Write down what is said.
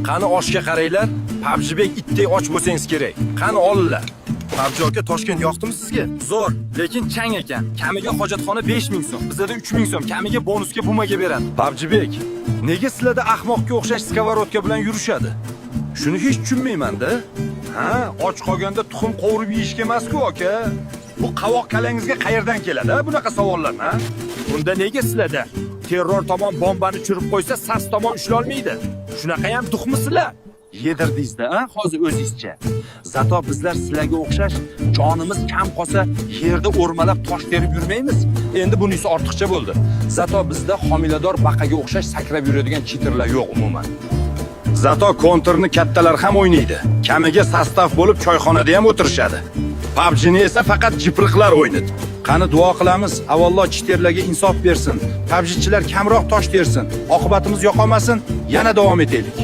Qani oshga qaranglar. PUBGbek itdek och bo'lsangiz kerak. Qani olinglar. PUBG aka, Toshkent yoqdimi sizga? Zo'r, lekin chang ekan. Kamiga hojatxona 5000 so'm, bizada 3000 so'm, kamiga bonusga bumaga beradi. PUBGbek, nega sizlarda ahmoqga o'xshash сковородка bilan yurishadi? Shuni hech tushunmayman-da. Ha, och qolganda tuxum qovurib yeyishga emas-ku, aka. Bu qovoq kalangizga qayerdan keladi, ha, bunaqa savollar, ha? Unda nega sizlarda terror tomon bombani tushirib qo'ysa, sas tomon ushlolmaydi? Shunaqa ham duxmisizlar? Yedirdingizda, a, hozir o'zingizcha. Зато bizlar sizlarga o'xshash jonimiz kam qolsa, yerda o'rmalab tosh terib yurmaymiz. Endi bunisi ortiqcha bo'ldi. Зато bizda homilador baqaga o'xshash sakrab yuradigan читер lar yo'q umuman. Зато kontrni kattalar ham o'ynaydi. Kamiga состав bo'lib choyxonada ham o'tirishadi. PUBG'ni esa faqat jipriqlar o'ynaydi. Qani duo qilamiz, avvallo читер larga insof bersin. PUBG'chilar kamroq tosh tersin. Oqibatimiz yo'qolmasin, yana davom etaylik.